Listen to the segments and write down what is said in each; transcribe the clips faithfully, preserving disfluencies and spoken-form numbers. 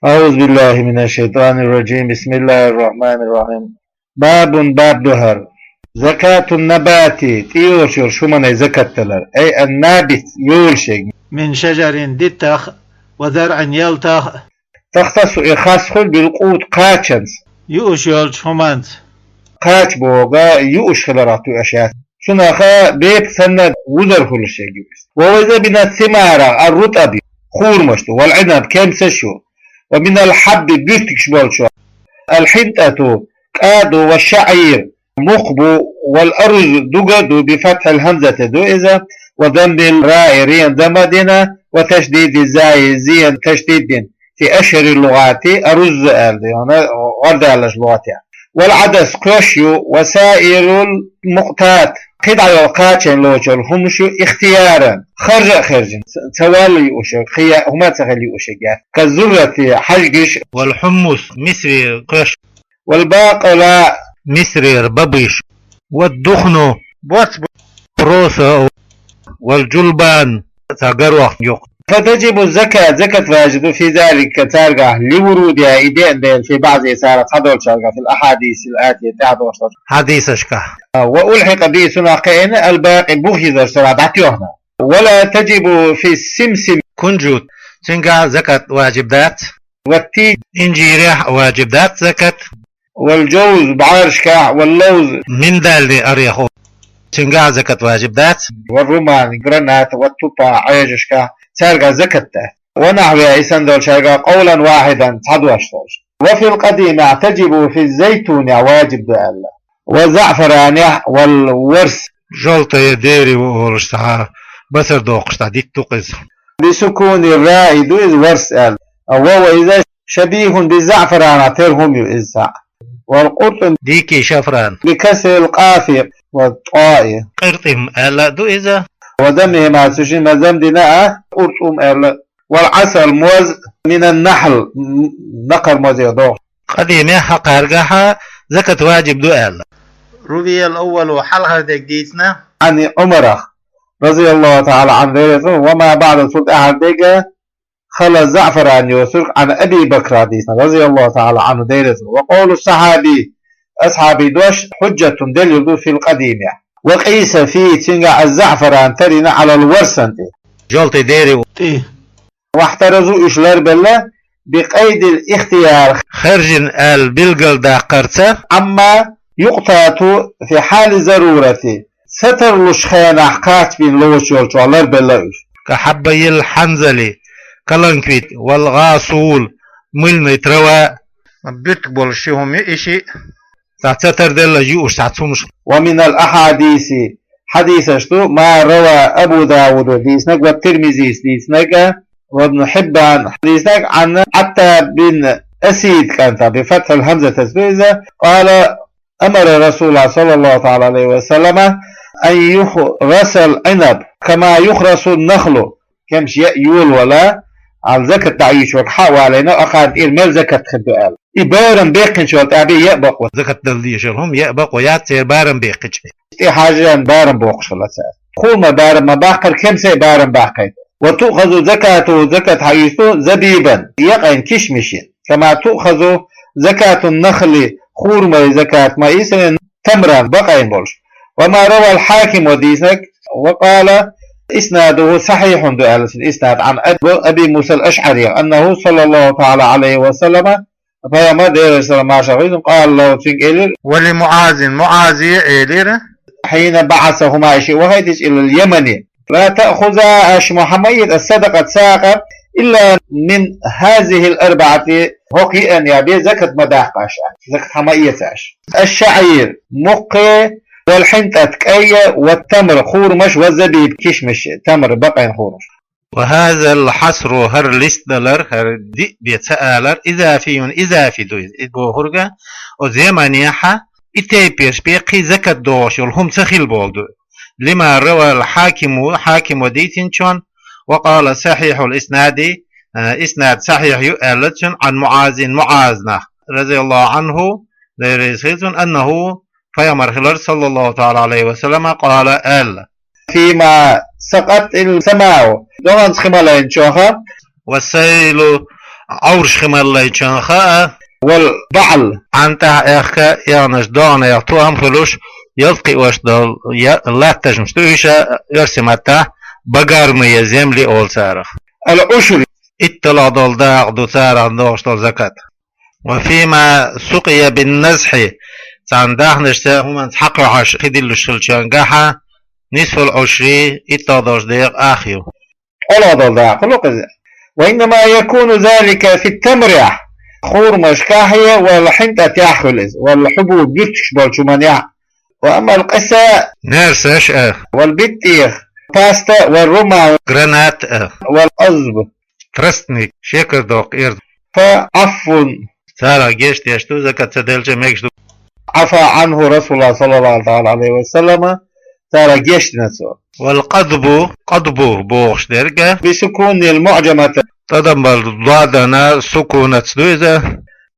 أعوذ بالله من الشيطان الرجيم. بسم الله الرحمن الرحيم. باب, баб ду хӀара. زكاة النبات, тӀейолаш йолча хӀуманай закат далар. أي النابت, йолаш йолча. من شجر, диттах, وزرع, ялтах. تختص, из хас хул, بالقوت, кхачанца. Юаш йолча хӀуманца. Кхача бохург юаш хиларах тоъаш яц. Цунах бепиг санна вузар хулаш йола из. وإذا من الثمار الرطب, хурмаш ду, والعنب, кемсаш ю, ومن الحب, буьртигаш болча, الحنطة, кӀа ду, والشعير, мукх бу, والأرز, дуга ду, بفتح الهمزة ду из, وضم الراء, рен дамма дина, وتشديد الزاي, зайн ташдид дина. في أشهر اللغات أرز аьлла да, яъни гӀордаллаш лугӀатехь. والعدس, кхоьш ю, وسائر المقتات, кхидӀа йолча кхачанна лоацаш йола хӀумнаш ю, اختيارا, харжа а хаьржина, ца, ца валла юаш, кхы хӀума а ца хилла юаш яц. كالذرة, хьажгаш. والحمص, мисарера кхоьш. والباقلاء, мисарера бабаш. والدخن, боц бу, просо. والجلبان, цхьа горох юкъ. فتجب الزكاة, закат важиб ду, في ذلك, царгахь, لورودها, из деана дела, في بعضها, царех цхьадолчаргахь, في الأحاديث الآتية, тӀехьадоагӀаш долча хьадисашкахь. وألحق به, цунах кхиъна, الباقي, бух йизар цунах дӀатоьхна. ولا تجب في السمسم, кунжут, цунгахь закат важиб дац. والتين, инжирехь важиб дац закат. والجوز, бӀарашкахь, واللوز, миндальный орех, цунгахь закат важиб дац. والرمان, гранат, والتفاح, Ӏежашкахь, царгахь закат дац. ونحوها, и санна долчаргахь, قولا واحدا, цхьа дош долуш. وفي القديم تجب, في الزيتون важиб ду аьлла. والزعفران, والورس. Желтое дерево олуш цхьа басар доккхуш цхьа дитт ду-кх иза. بسكون الراء ду иза, ворс аьлла. А وهو иза شبيه بالزعفران, тера хӀума ю иза цхьаъ. والقرطم, дикий шафран. بكسر القاف والطاء. КъиртӀим аьлла а ду иза. وضمهما, цу шинна зам дина а, къуртӀум аьлла. والعسل, моз, من النحل, м-, накхара мозех догӀуш. Къадимехь хьакхаргахьа закат важиб ду аьлла. روي الأول, хьалхара дерг дийцина. عن عمر رضي الله تعالى عنه, Дела реза хилва цунна, وما بعد, цул тӀаьхьара дерг, خلا الزعفران йоцург, عن أبي بكر дийцина, رضي الله تعالى عنه, Дела реза хилва цунна. وقول الصحابي, асхьабий дош, حجة, делил ду, في القديم. وقيس فيه, цуьнгахь الزعفران тарийна, على الورسان тӀе. Желтый дерево тӀе. واحترزوا, уьш ларбелла, بقيد الاختيار, хаьржина аьлла билгалдаккхарца, عما يقتات في حال الضرورة, ца тарлучу хенахь кхачбина лоцуш йолчух ларбелла уьш. كحبي الحنظل, каланквит, والغاصول, мыльный трава, буьртиг болуш ши хӀума ю и шиъ. Цхьа ца тарделла юуш цхьацца хӀумаш. ومن الأحاديث, хьадисаш ду, ما روى أبو داود, дийцинарг, والترمذي, дийцинарг, وابن حبان, дийцинарг, عن عتاب بن أسيد, кӀанта, بفتح الهمزة, ду иза, قال: أمر رسول الله صلى الله تعالى عليه وسلم أن يخرس العنب كما يخرس النخل. Кемсаш яа йолавала, Ӏалла закат дӀа а юьйцуш верг хьа а валийна, аханна тӀера мел закат хир ду аьлла. И барам беккхинчул тӀаьхьа бен яа бакъо. Закат дала дезаш йолу хӀума яа бакъо яц, церан барам беккхича бен. ТӀехьажан барам боккхуш хилла цара. Кхоллама барам ма баккхара, кемсай барам баккхийта. وتؤخذ زكاته, закат хьаюьйцу, زبيبا, якъайн кишмишин. كما تؤخذ زكاة النخل, хурмай закат ма ийцина, تمرا, бакъайн болуш. وما روى الحاكم, дийцинарг, وقال إسناده صحيح, ду аьлла цуьнан иснад, عن أبي، أبي موسى الأشعري أنه صلى الله تعالى عليه وسلم, пайхамар, Делера салам-маршалла хуьлда цунна, قال له, цуьнга элира, ولمعاذ, МуӀазе элира, حين بعثهما, шиъ вахийтича, إلى اليمن: لا تأخذا, аша ма хьа ма эца, الصدقة, сагӀа, إلا من هذه الأربعة, хӀокху йиъанна бен закат ма даккха аша, закат хьа ма эца аша. الشعير, мукх, والحنطة, кӀай, والتمر, хурмаш, والزبيب, кишмиш, тамр, бакъайн хурмаш. وهذا الحصر, хӀара листа далар, хӀара диъ бен ца алар, إضافي, изафи ду иза. И бохург, оцу Йеманехьа и тайпанаш бен кхин закат догӀуш йолу хӀума ца хилла бохург ду. لما روى الحاكم, Хьакима дийцинчунна, وقال صحيح الإسناد, а, иснад сахьихь ю аьлла цуьнан, عن معاذ, МуӀазах, رضي الله عنه, Дела реза хуьлда цунна, أنه, пайхамар хилар, صلى الله تعالى عليه وسلم, قال, аьлла: فيما سقت السماء, догӀанца хи ма лайначохь, والسيل Ӏовраш хи мел лайчун хаа. Вал баӀл. Ӏан тӀехь аьхка, эгӀнаш догӀанех тоам хуьлуш, ялт кхиош долу я-, латтажмаш ду иша, оьрсийн маттахь багармые земли олу царах. Ал Ӏушр. ИтталгӀа долу дакъа ду царах догӀуш долу закат. Ва фима сукъия бин назхьи, цхьана даьхнашца хӀуманца хьакхоьхьуш хи диллуш хилчуьнгахьа, нисфул Ӏушри, итталгӀа долчу декъа ах ю. ТӀолгӀа долу дакъа хуьлу-кх иза. Ва иннама якуну залика фи тамрехь, хурмашкахье, вал хьинтӀатехь хуьлу иза, вал хьубуб буьртигаш болчу хӀуманехь. Ва аммал къиса, нерсаш а, вал биттӀех, паста, вал румман, гранат а, вал къазб, тростник, шекардоккху эрд. Фа Ӏафвун. Царах геч деш ду, закат ца делча мегаш ду. Ӏафа Ӏанху Расулуллах саллаллаху таӀала Ӏалайхи ва саллама, царах геч дина цо. Вал къадбу, къадбу бохуш дерг а. Би сукунил муӀжамата. ТӀадам болу додана сукунаца ду иза.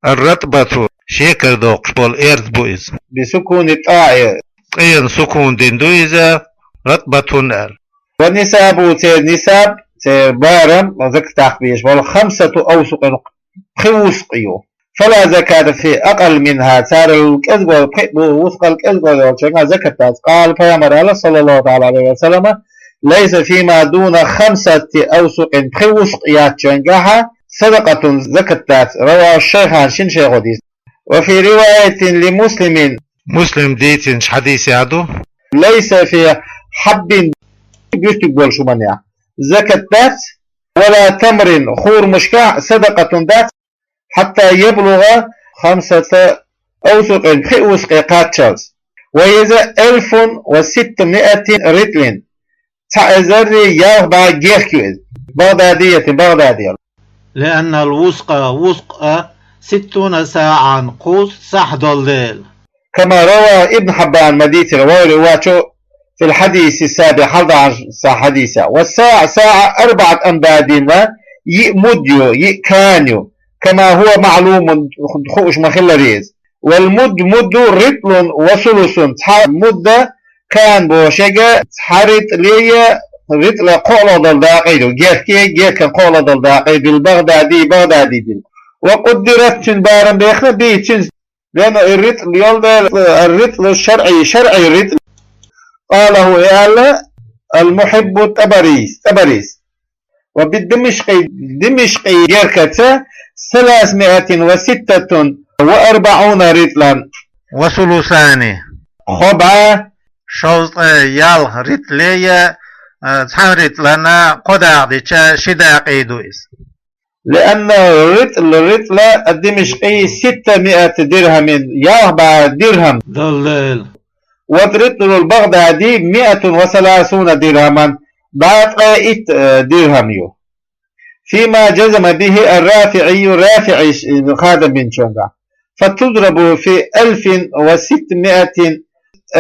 Ар-ратбату, шекардоккхуш болу эрд бу иза. Би сукуни тӀаӀи. ТӀена сукун дина ду иза, ратбатун аьлла. Ва нисабу, церан нисаб, церан барам, закат даккха безаш болу, хамсату авсукъин, пхи вусакъ ю. Фала заката фи акъал минха, царал кӀезгал пхи вусакъал кӀезгал йолчуьнгахь закат дац. Къала, пайхамар аьлла, саллаллаху таӀала Ӏалайхи ва саллама, лайса фима дуна хамсати авсукъин, пхи вусакъ яцчуьнгахьа, садакъатун, закат дац. Раваху шайхан, шина шайхо дийцина. Ва фи риваятин ли Муслимин. Муслим дийцинчу хьадисехь ду. Лайса фи хьаббин, буьртиг болчу хӀуманехь, закат дац, вала тамрин, хурмашкахь садакъатун дац, хьатта яблугӀа хамсата авсукъин, пхи вусакъе кхаччалц. Ва иза элфун ва ситту миатин ритӀлин. Цхьа эзаррий ялх бӀе герка ю иза. Багъдадиятин, Багъдадера. Лианнал вусакъа, вусакъа ситтуна саӀан, кхузткъа сахь долу дела. Кама рава Ибн Хьиббан, ма дийцира вайра вачу, фил хьадиси саби, хьалдахьарчу хьадиса. Ва саӀ, саӀ арбаӀат амдадин ва, йиъ муд ю, йиъ кан ю. Кама хӀува маълумун, хууш ма-хиллара иза. Вал муд, мудду ритӀлун ва сулусун, цхьа мудда кан бохуш ерг цхьа ритӀле я, ритӀла кхоалгӀа долу дакъе ду, герке, геркан кхоалгӀа долу дакъе, бил Багъдади, Багъдади дина. Ва къуддират, цуьнан барам бехна, бийцина, лена и ритӀл йолу дела, ар-ритӀлу шарӀи, шарӀи ритӀл. Къалаху, и аьлла, ал-Мухьиббу ТӀабарис, ТӀабарис. Ва би Димашкъи, Димашкъи геркаца саласмиатин ва ситтатун ва арбаӀуна ритӀлан. Ва сулусани. Кхо бӀе. Шовзткъе ялх ритӀле я, а, цхьана ритӀлана кхо дакъа дича ши дакъе ду иза. Лианна ритӀл, ритӀла ад-Димашкъи ситта миат дирхьамин, ялх бӀе дирхьам долу дела. Ва ритӀлул Багъдади миатун ва саласуна дирхьаман, бӀе ткъе итт, э, дирхьам ю. Фима жазама бихи ар-РафиӀийю, РафиӀи хадам бинчуьнгахь. Фатузрабу фи алфин ва ситтмиатин,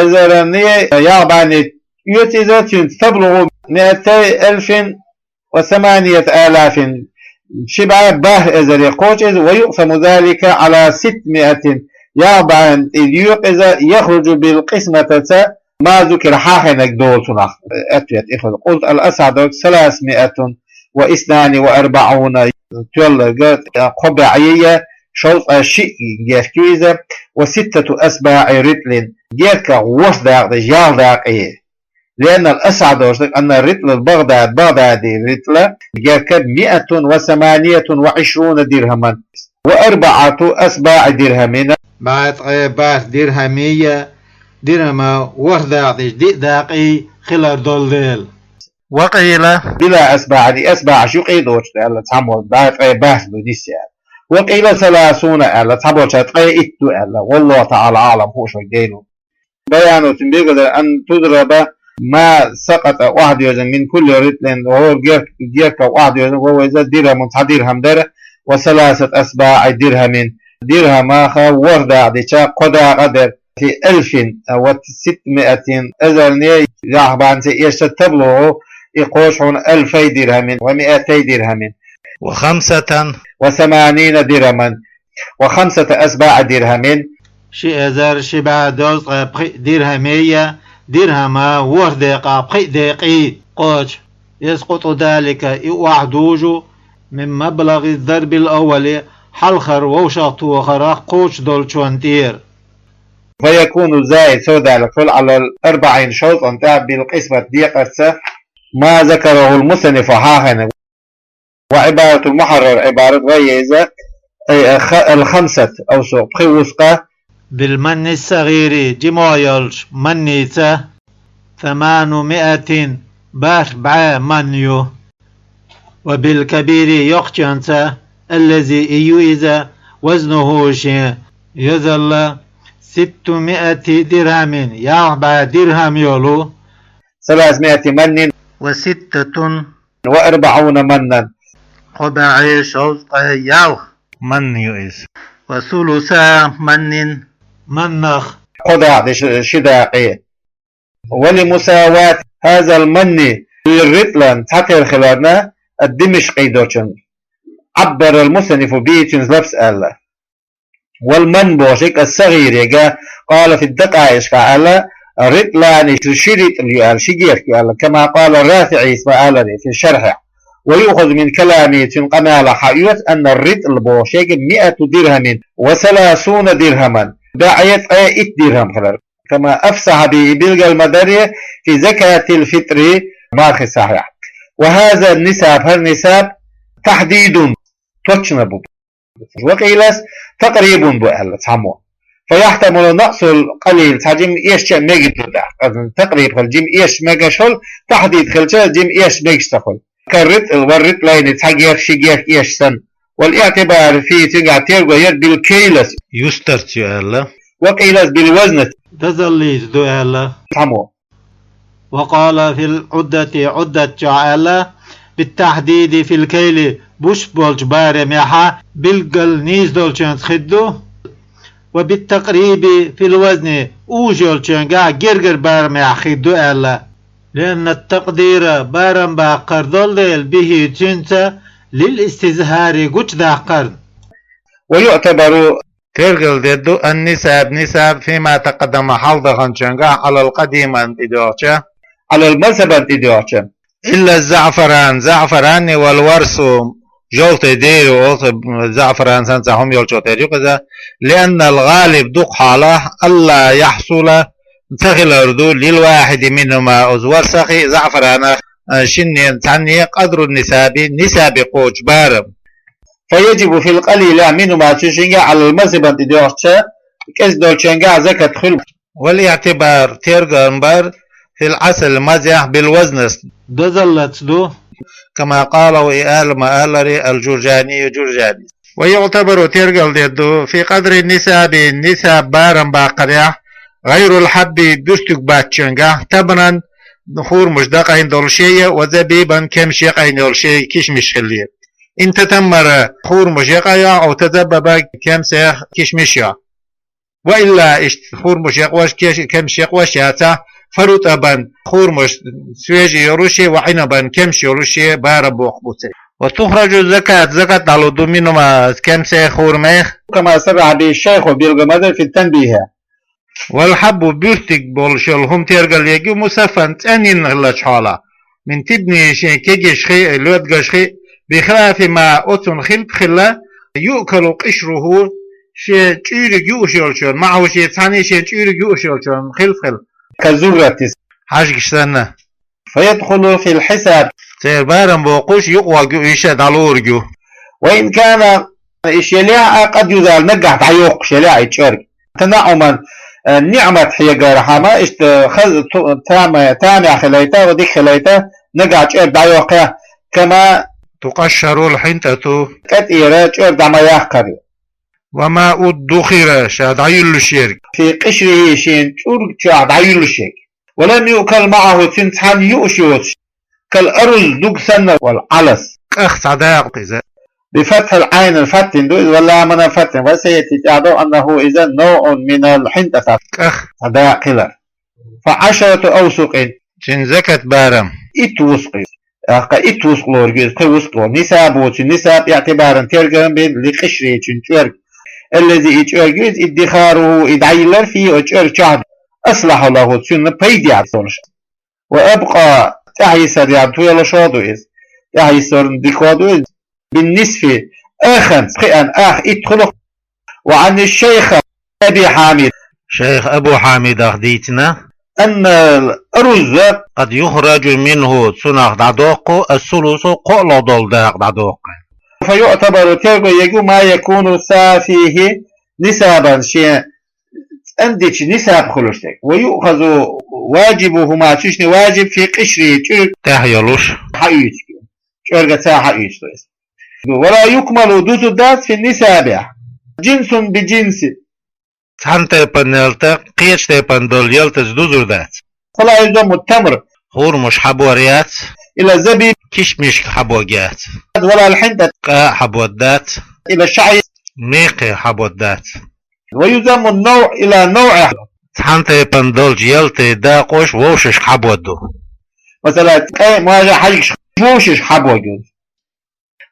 эзаран ялх бӀе оьцу иза, цуьнца таблугӀу миатай алфин ва саманият алафин, ши бӀе бархӀ эзаре кхочу иза, ва юкъсаму залика Ӏала ситтмиатин, ялх бӀе тӀе йоькъу иза, яхруджу бил къисматаца, ма зукира, хьахийнарг долу цунах. Ответ и хуьлу. Къулт, ал-асхьа дерг саласмиатун ва иснани ва арбаӀуна, тоьлларг кхо бӀе я, шовзткъе шиъ герка ю иза, ва ситтату асбаӀи ритӀлин, герках ворхӀ дакъа деш, ялх дакъе. Лианнал асхьа долуш дерг, анна ритӀлал Багъдад, Багъдади ритӀла герка миатун ва саманиятун ва Ӏишруна дирхьаман, ва арбаӀату асбаӀи дирхьамин. БӀе ткъе бархӀ дирхьаме я, дирхьама ворхӀ дакъа деш диъ дакъе хилар долу дела. Ва къийла. Била асбаӀи, асбаӀаш юкъе доцуш ду аьлла цхьаммо, бӀе ткъе бархӀ ду нисъян. Ва къийла саласуна аьлла, цхьаболчара ткъе итт ду аьлла. Валлаху таӀала аӀлам, хууш верг дайна ву. Баяну, цуьнан билгалдара, ан тузраба ма сакъата, охьадоьзна, мин кулли ритӀлин, хӀора герк-, герках охьадоьзна, ва иза дирхьамун, цхьа дирхьам дара, ва саласат асбаӀи дирхьамин, дирхьамах ворхӀ дакъа дича кхо дакъа дара, фи алфин ва ситтмиатин, эзарне ялх бӀе эшшат таблугӀу, и кхочу хьуна алфай дирхьамин ва миатай дирхьамин. Ва хамсатан. Ва саманина дирхьаман. Ва хамсата асбаӀа дирхьамин. Ши эзар ши бӀе дезткъе пхиъ дирхьаме я, дирхьама ворхӀ декъа пхиъ декъе кхочу. Яскъуту залика, и охьадужу, من مبلغ الضرب الأول, хьалхара вовшахтохарах кхочушдолчунна тӀера. فيكون الزائد, сов даьлларг хуьлу, على الأربعين, шовзткъанна тӀехь, بالقسمة, декъарца, ما ذكره المصنف, хьахийнарг. وعبارة المحرر, Ӏибарат вай иза, أي خ-, الخمسة أوسق, пхи вусакъ. بالمن الصغير, жима йолчу манница, ثمانمائة, бархӀ бӀе ман ю. وبالكبير, йоккхачунца, الذي, и ю иза, وزنه, шен йозалла, ستمائة درهم, ялх бӀе дирхам йолу. ثلاثمائة من, وستة وأربعون منا, кхо бӀе шовзткъе ялх ман ю иза. وثلثا من, маннах кхо дакъа, ши дакъа. ولمساواة هذا المن للرطلان, цхьатерра хиларна, الدمشقي долчун, عبر المصنف به, цуьнца лапс аьлла. والمن бохург الصغير, яга, قال في الدقائق, аьлла, رطلان, ши ритӀл ю аьлла, ши герга ю аьлла, كما قال الرافعي, ма аларе, في الشرح. ويؤخذ من كلامه, цуьнан къамелах хьаоьцу, أن الرطل бохург مائة درهم وثلاثون درهما, бӀе ткъе итт дирхам хилар. كما أفصح به, билгал ма дарра, في زكاة الفطر, мархин сахьтехь. وهذا النصاب, хӀара нисаб, تحديد, точно бу. وقيل تقريب бу аьлла цхьаммо. فيحتمل نقص القليل, цхьа жима эшча а мегаш ду тӀаккха. Такъриб хила, жима эшча мегаш хуьлу, тахьдид хилча, жима эшча мегаш ца хуьлу. كالرطل والرطلين, цхьа герга, ши герга эшча санна. والاعتبار فيه, цуьнгахь терго яр, بالكيلة, юстарца ю аьлла. وقيل بالوزنة, дозаллица ду аьлла цхьаммо. وقال في العدة, Ӏуддат чохь аьлла, بالتحديد في الكيل, буш болчу барамехь билггал нийса долчуьнца хир ду, وبالتقريب في الوزن, уьш йолчуьнгахь гергара барамехь хир ду аьлла. لأن التقدير, барам баккхар долу дела, به, цуьнца, للاستظهار, гучудаккхарна. ويعتبر, тергал дер ду, النصاب, нисаб, فيما تقدم, хьалдаханчуьнгахь, على القديم, тӀедоьгӀча, على المذهب, тӀедоьгӀча. إلا الزعفران, заъфаран, والورس, жовтый дер, оцу заъфаран санна цхьа хӀума йолчух тера ю иза, لأن الغالب, дукха хьолахь, ألا يحصل, ца хилар ду, للواحد منهما, оцу ворсах а, заъфаранах а, шиннен цхьанне, قدر النصاب, нисабе кхочу барам. فيجب في القليل منهما, цу шинга, على المذهب, тӀедоьгӀча, кӀезиг долчуьнгахь закат хуьлу. والاعتبار, тергам бар, في الأصل, мазехь, بالوزن, дозаллаца ду. كما قاله, и ала ма аларе, الجرجاني, Журжани. ويعتبر, тергал дер ду, في قدر النصاب, нисаб барам баккхарехь, غير الحب, буьртиг баьччуьнгахь, تمرا, хурмаш дакъайна долуш я, وزبيبا, кемсаш якъайна йолуш я, кишмиш хилла. إن تتمر, хурмаш якъайо, أو تزبب, кемсех кишмиш йо. وإلا, иштта хурмаш якъош, кеш-, кемсаш якъош яцахь, فرطبا, хурмаш свежий йолуш я, وعنبا, кемсаш йолуш я, барам боккху буц. وتخرج الزكاة, закат дӀалур ду, منهما, кемсех, хурмех. كما صرح به الشيخ, билгал ма дара, في التنبيه. والحب, буьртиг болуш йолу хӀума тергал йийр ю, مصفا, цӀенйина хиллачу хьолахь. من تبن, шен кегийш хи, лоьдгаш хи, بخلاف ما, оцунна хилпа хилла, يؤكل قشره, шен чуьйриг юуш йолчун, معه, шен цхьаьна шен чуьйриг юуш йолчун хилпа хилла. كالذرة, хьаьжкӀаш санна. فيدخل في الحساب. Церан барам боккхуш, юкъа вогӀу ю, иштта дӀалур ю. وإن كان, иштта елахь а, قد يزال, наггахь дӀайоккхуш елахь а и чӀорг. تنعما, э, ниӀмат хьегархьама, иштта хаза ту-, тама-, тамехь хилайта, ва дика хилайта, наггахь чӀорг дӀайоккхехь, كما تقشر الحنطة, кӀа тӀера чӀорг дӀа ма яккхар ю. وما ادخر, ша дӀаюьллуш ерг. في قشره, шен чӀург чохь дӀаюьллуш ерг. ولم يؤكل معه, цуьнца цхьаьна юуш йоцуш. كالأرز, дуг санна, والعلس. КӀах цхьа дакъа иза. بفتح العين, фаттина ду иза, واللام, лам фаттина. وسيأتي, тӀаьхьадо, أنه, иза, نوع من الحنطة, кӀах цхьа дакъа хилар. فعشرة أوسق. Цуьнан закат барам. Итт вусакъ иза. ТӀаккха итт вусакъ лориг иза, кхин вусакъ лориг. نصابه, цуьнан нисаб, اعتبارا, тергам бен, لقشره, цуьнан чӀорг. الذي, и чӀорг иза, ادخاره, и дӀайиллар, فيه, оцу чӀорг чохь, أصلح له, цуьнан пайда яц долуш. وأبقى, тӀаьхьа йисар ян тоьлуш а ду иза. ТӀаьхьа йисарна дика а ду иза. بالنصف, аханца пхиъан ах итт хулах. وعن الشيخ أبي حامد, шайх Абу Хьамидах дийцина, أن الأرز, قد يخرج منه, цунах дӀадоккху, الثلث, кхоалгӀа дола дакъа дӀадоккху. فيعتبر, терго ергья, ما يكون صافيه نصابا, шен цӀендича нисаб хулаш дерг. ويؤخذ واجبهما, цуьшни важиб, في قشره, чӀуьрга тӀехь йолуш хьаийцича, чӀуьргаца хьаийцича иза. ولا يكمل, дузур дац, في النصاب جنس بجنس, цхьана тайпана ялта кхечу тайпана долу ялтаца дузур дац. فلا يذم التمر, хурмаш хьабор яц, إلى الزبيب, кишмишка хьабор яц, ولا الحنطة, къа а хьабор дац, إلى الشعير, мекхе хьабор дац. ويذم النوع إلى نوعه, цхьана тайпана долчу ялтийн дакъош вовшашка хьабор ду. Масала, къе а, можа а хьаьжкӀаш вовшашка хьабор ду.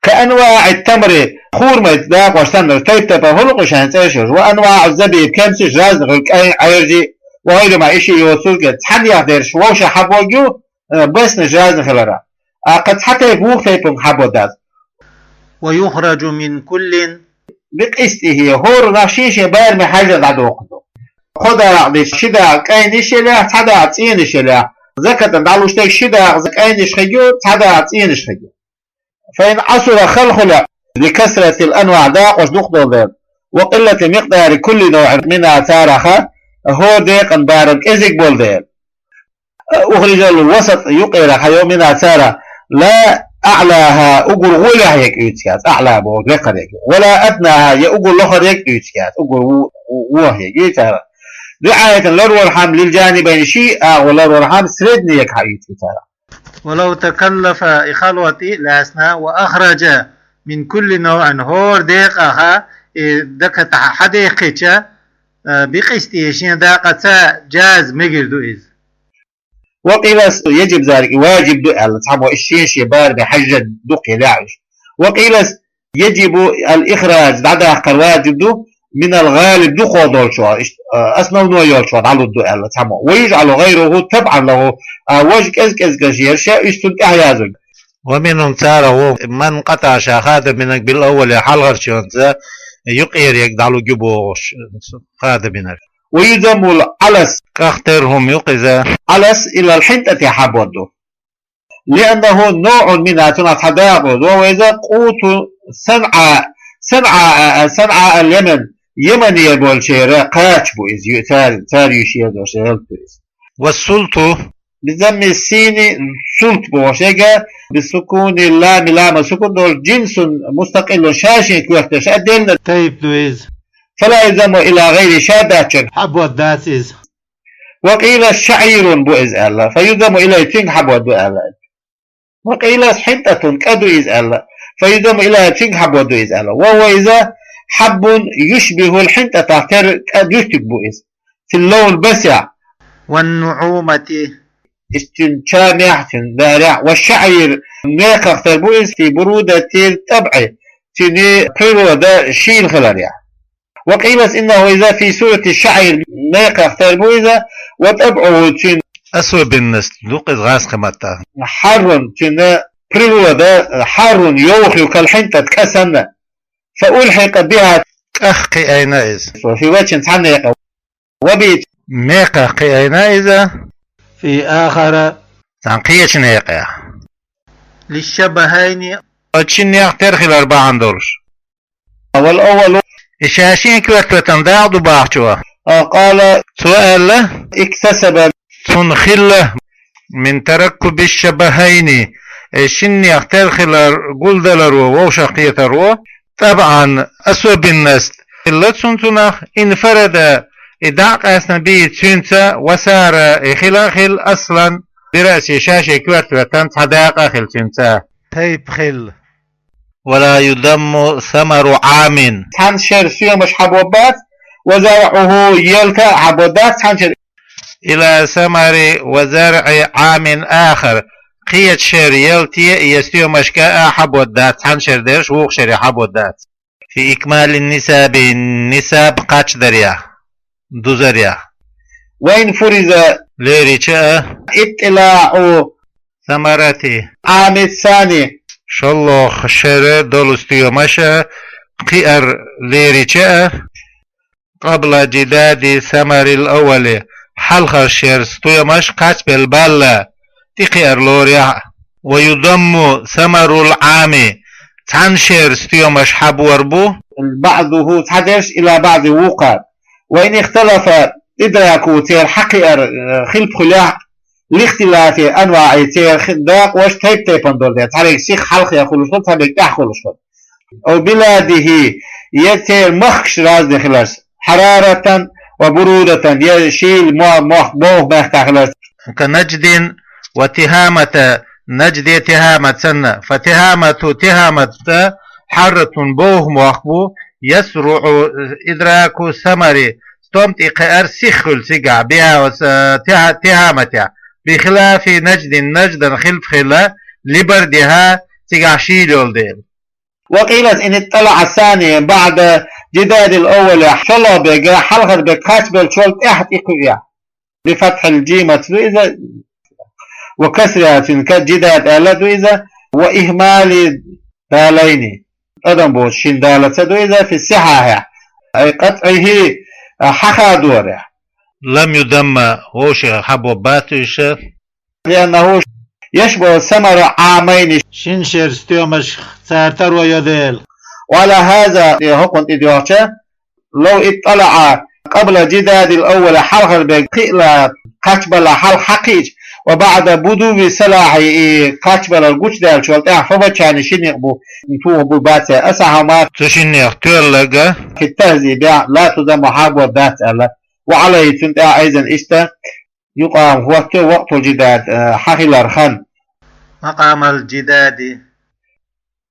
كأنواع التمر, хурмай дакъош санна, тайп-тайпана хӀуллакх шайн цӀераш йолуш, وأنواع الزبيب, кемсаш разный хуьлу, къаьн, Ӏаьржа, وغيرهما, и шиъ йоцург, цхьаннех дерш вовшах хьабор ю, э, баснаш разный хиларах. ТӀаккха цхьа тайпа вукху тайпанга хьабор дац. ويخرج من كل بقسطه, хӀораннах шен-шен бараме хьаьжжина дӀадоккхур ду. Кхо дакъа дича, ши дакъа къаьннаш елахь, цхьа дакъа цӀенаш елахь. Закатана дӀалуш дерг ши дакъа къаьннаш хир ю, цхьа дакъа цӀенаш хир ю. فإن عسر, хала хуьлу, لكثرة الأنواع, дакъош дукха долу дела, وقلة مقدار كل نوع منها, царах хӀора декъан барам кӀезиг болу дела. أخرج الوسط, юкъера хьайо, منها, царах, لا أعلاها, уггар гӀолехь ерг дуьйцуш яц, أعلى бохург лакхара ерг, ولا أدناها, я уггар лохара ерг дуьйцуш яц, уггар ву-, ву-, вохь ерг ю царах. رعاية, ларорхьама, للجانبين, ши агӀо ларорхьама, средний ерг хьаийцича царах. ولو تكلف, и хала тӀе а лаьцна, وأخرج من كل نوع, хӀора декъах и закат хьадехкича, э, بقسطه, шен дакъаца, جاز, мегар ду иза. وقيل يجب ذلك, важиб ду аьлла, цхьаммо, и шен-шен бараме хьаьжжина дукха елахь уьш. وقيل يجب الإخراج, дӀадаккхар важиб ду, من الغالب, дукхах долчух, иштта, а, основной йолчух дӀалур ду аьлла цхьаммо. ويجعل غيره تبعا له, а важа кӀез-кӀезгаш ерш, уьш цунна тӀаьхьа яздо. ومنهم, царах ву, من قطع, ша хадам бинарг, بالأول, хьалхарчунца, юкъера ерг дӀалур ю бохуш хадам бинарг. ويذم العلس, кӀахтера хӀума ю-кх иза. علس إلى الحنطة хьабор ду. لأنه نوع منها, цунах цхьа дакъа ду иза, وهو قوت صنعاء, صنعاء, صنعاء اليمن, Йемане болчеран кхача бу иза, ю-, цара, цара юьйш езаш ялта ду иза. والسلت, بضم السين, султ бохуш ерг, بسكون اللام, лама сукун долуш, جنس مستقل, ша-шен коьртачу, отдельно тайпа ду иза. فلا يذم إلى غيره, ша даьччунна хьабор дац иза. وقيل شعير бу иза аьлла, فيذم إليه, цуьнга хьабор ду аьлла. وقيل حنطة, кӀа ду иза аьлла, فيذم إليه, цуьнга хьабор ду иза аьлла. وهو, иза, حب يشبه الحنطة, тера кӀа дуьттиг бу иза. في اللون, басехь. والنعومة, иза цуьнан чамехь, цуьнан барехь. والشعير, мекхах тера бу иза, في برودة الطبع, цуьнан природа шийла хиларехь. وقيل إنه, иза, في صورة الشعير, мекхах тера бу иза, وطبعه, цуьнан особенность ду-кх иза гӀазкхийн маттахь, حار, цуьнан природа حار, йовха ю, كالحنطة, кӀа санна. فألحق بها, кӀах кхиийна иза. Цо ши вачан цхьанна некъа. وبه, мекхах кхиийна иза. في آخر, цхьана кхечу некъехь. للشبهين, оцу шиннех тера хилар бахьана долуш. والأول, и ша-шен коьртачун дакъа ду бахчо. قال, цо аьлла: اكتسب, цунна хилла, من تركب الشبهين, и шиннех тера хилар гулдаларо, вовшахкхетаро, طبعا, особенность хилла цунна цунах, انفرد, и дӀа а къаьстина, به, цуьнца, وصار, и хила а хилла, أصلا, برأسه, ша-шен коьртачун цхьа дакъа а хилла цуьнца, тайпа хилла. ولا يذم ثمر عام. Цхьана шеран соьмаш хьабор бац, وزرعه, ялта а хьабор дац цхьана шеран. إلى ثمر وزرع عام آخر. Кхечу шеран ялте я соьмашка а хьабор дац цхьана шеран дерш вукху шеран хьабор дац. في إكمال النصاب, нисаб кхачадарехь, дузарехь. وإن فرض, лерича а, اطلاع ثمرة العام الثاني, ШоллагӀа шера долу стоьмаш кхиар лерича а, قبل جداد الثمر الأول, хьалхара шера стоьмаш кхачбелла балла тӀекхиар лорехь а. ويضم ثمر العام, цхьана шера стоьмаш хьабор бу, بعضه, цхьадерш, إلى بعض, вукхар. وإن اختلف إدراكه, церан хьакхиар, э, хилпа хуьлехь а, لاختلاف أنواعه, церан хи-, дакъош тайп-тайпана долу дела, цхьаберг сиха хьалха хуьлуш хуьлу, цхьаберг тӀаьхьа хуьлуш хуьлу. أو بلاده, я церан махкаш разный хиларца, حرارة وبرودة, я шийла мо-, мохк бовха мехкахь хиларца. كنجد وتهامة, Нажде Тихамат санна. فتهامة, Тихамат حارة, бовха мохк бу, يسرع إدراك الثمر, стом тӀекхиар сиха хуьлу цигахь, بها, оцу, э, Тиха-, Тихаматехь. بخلاف نجد, Наждан хилпа хилла, لبردها, цигахь шийла йолу дела. وقيل إن اطلع الثاني بعد جداد الأول, шолгӀа берг хьалхара берг кхачбеллачул тӀаьхьа тӀекхуьу. بفتح الجيم ду иза, وكسرها, цуьнан ка-, جداد аьлла ду иза, وإهمال الدالين, тӀадам боцу шина далаца ду иза, في الصحاح, أي قطعه, хьахадорехь. لم يضم, вовшех хьабо бац уьш. لأنه يشبه الثمر العامين, шина шера стоьмаш цара таро йо дела. وعلى هذا, хӀокхунна тӀедоьгӀча, لو اطلع قبل جداد الأول, хьалхара берг кхиъна кхачбалла хьалха хьакхиъча, وبعد بدو صلاحه, и кхачбалар гучудаьллачул тӀаьхьа, فوجهان, ши некъ бу, тухур бу бац, أصحهما, цу шиннех тоьлларг, في التهذيب, لا تضم, хьабор дац аьлла. وعليه, цунна тӀехь, أيضا, иштта, يقام, хӀотто, وقت الجداد, э, хьахилар хан. مقام الجداد,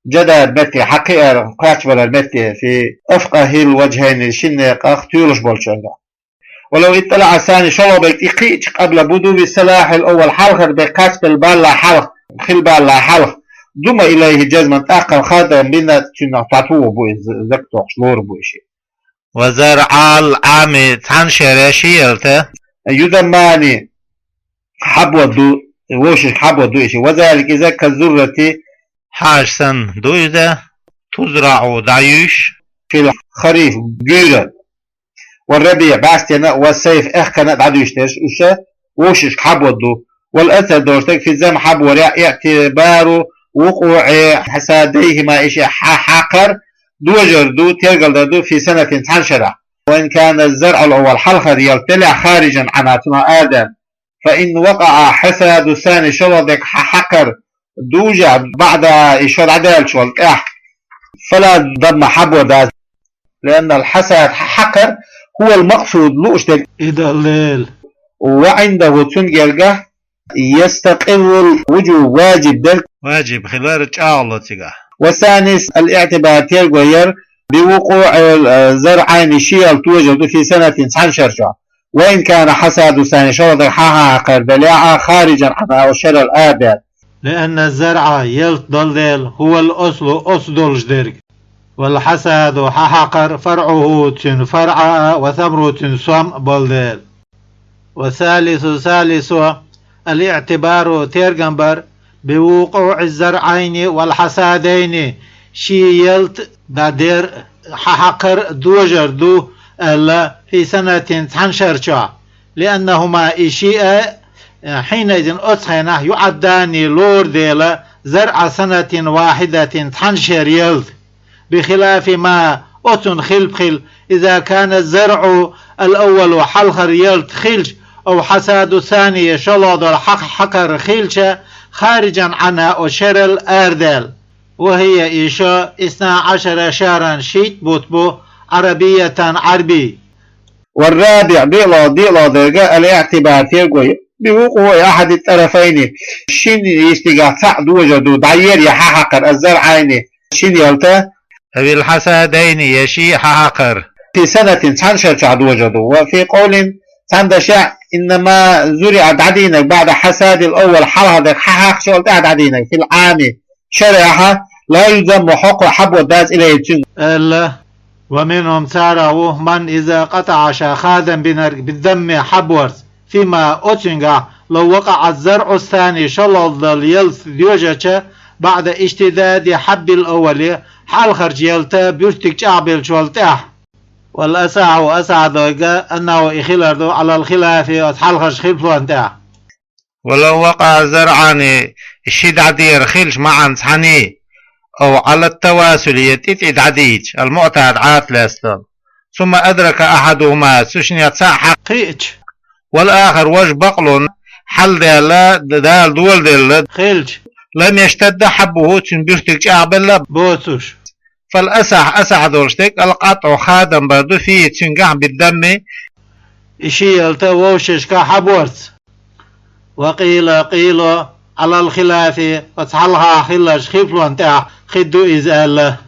Джадад метте, хьакхиар, кхачбалар метте, في أفقه الوجهين, шина некъах тоьлуш болчуьнгахь. ولو اطلع الثاني, шолгӀа берг тӀекхиъча, قبل بدو صلاح الأول, хьалхара берг кхачбелла балла хьалха, хила балла хьалха, ضم إليه جزما, тӀаккха خاضا بنا, цуьнах дӀатухур бу иза, закъа тохуш лур бу и шиъ. وزرع العام, цхьана шера ши ялта. يضمان, хьабор ду, вовшашка хьабор ду и шиъ. وذلك, иза, كالذرة, хьаша санна ду иза, تزرع, дӀаюьйш, في الخريف, гуьйран, والربيع, бӀаьстенна, والصيف, аьхкенна дӀадуьйш дерш уьш, вовшашка хьабор ду. والأكثر, дозуш дерг, في الذم, хьаборехь, اعتبار وقوع حصاديهما, и шиъ хьа-, хьакхар дожар ду, тергалдар ду, في سنة, цхьана шарахь. وإن كان الزرع الأول, хьалхара ялта делахь, خارجا عنها, цунах арадаьлла. فإن وقع حصاد الثاني, шолгӀа дерг хьа-, хьакхар дужахь, بعدها, и шо дӀадаьллачул тӀаьхьа, فلا ضم, хьабор дац. لأن الحصاد, хьа-, хьакхар, هو المقصود, лууш дерг, и далла дела. وعنده, цуьнан гергахь, يستقر الوجوب, важиб дерг, важиб хилар чӀагӀло цигахь. والثاني, الاعتبار, терго яр, بوقوع الزرعين, ши ялта дожар ду, في سنة, цхьана шар чохь. وإن كان حصاد الثاني, шолгӀа дерг хьа-, хьа-, хьакхар делахь а, خارجا عنها, оцу шарал арадаьлла. لأن الزرع, ялта долу дела, هو الأصل, оцу долуш дерг. والحصاد, хьа-, хьакхар, فرعه, цуьнан фарӀа а, وثمره, цуьнан сом а болу дела. والثالث, салисо, الاعتبار, тергам бар, بوقوع الزرعين والحصادين, ши ялта дӀадер а, хьа-, хьакхар а дожар ду аьлла, في سنة, цхьана шар чохь. لأنهما, и шиъ а, حينئذ, оцу хенахь, يعدان, лору дела, زرع سنة واحدة, цхьана шера ялта. بخلاف ما, оцунна хилпа хила, إذا كان الزرع الأول, хьалхара ялта хилча, أو حصاد الثاني, я шолгӀа долу хьа-, хьакхар хилча, خارجا عنها, оцу шарал арадаьлла. وهي, и шо, اثنا عشر شهرا, шийтта бутт бу, عربية, Ӏарбий. والرابع, диълагӀа, диълагӀа дерг, الاعتبار, терго яр, بوقوع أحد الطرفين, шина йистигахь цхьаъ дожар ду, дӀаер я хьа-, хьакхар, الزرعين, шина ялта, أو الحصادين, я ши хьа-, хьакхар, في سنة, цхьана шар чохь дожар ду. وفي قول, цхьана дашехь, إنما زرع, дӀадийнарг, بعد حصاد الأول, хьалха дерг хьа-, хьакхчул тӀаьхьа дӀадийнарг, في العام, шарахь, لا يضم, хьокхо хьабор дац, إليه, цуьнга, аьлла. ومنهم, царах ву, من, إذا قطع, ша хадам бинарг, بالضم, хьаборца, فيما, оцуьнгахь, لو وقع الزرع الثاني, шолгӀа долу ялта дожарча, بعد اشتداد حب الأول, хьалхарча ялта буьртиг чӀагӀбеллачул тӀаьхьа. والأصح, ва асахьа долга, أنه, и хилар ду, على الخلاف, оцу хьалхарчу хилафан тӀаьхьа. ولو وقع الذرعان, ши дӀадер хилча маӀан цхьаний, أو على التواسل, я тӀе-тӀе дӀадийча, المعتاد, Ӏадат лаьцна, ثم أدرك أحدهما, цу шиннех цхьаъ хьакхиъча, والآخر, важа бакълун, хьалдаьлла, Дала доладелла, хилча, لم يشتد حبه, цуьнан буьртиг чӀагӀбелла боцуш. فالأصح, асахь долуш дерг, القطع, хадам бар ду, فيه, цуьнгахь, بالدم, и ши ялта вовшашка хьаборца. وقيل, къийла, على الخلاف, оцу хьалха хиллачу хилафан тӀехь хир ду иза аьлла.